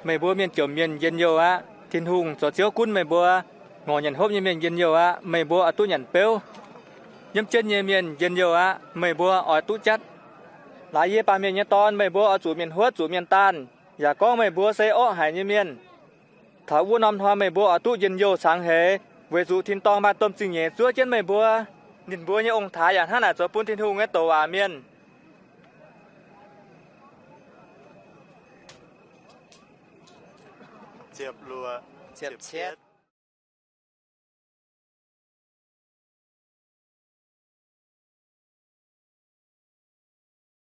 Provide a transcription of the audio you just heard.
Meih mbuo mienh jomc mienh njien-youh aqv. Tin-Hungh zoux Ziouv gunv meih mbuo. Ngorc nyanc hopv nyei mienh njien-youh aqv. Meih mbuo oix duqv nyanc beuv. Nyiemv jienv nyei mienh njien-youh aqv. Meih mbuo oix duqv jatv. Laaix yie, Baamh Mienh nyei Dorn, meih mbuo oix zuqc mienh huotv, zuqc mienh daanh, yaac gorngv meih mbuo se orqv haic nyei mienh. Taux wuov norm hnoi meih mbuo oix duqv njien-youh cangx heix, weic zuqc tin-dorngh maaih domh zingh nyeic zuov jienv meih mbuo. Ninh mbuo nyei ong-taaix yaac hnangv naaic zoux bun Tin-Hungh nyei douc waac mienh. Ziepc luoqc, ziepc cietv.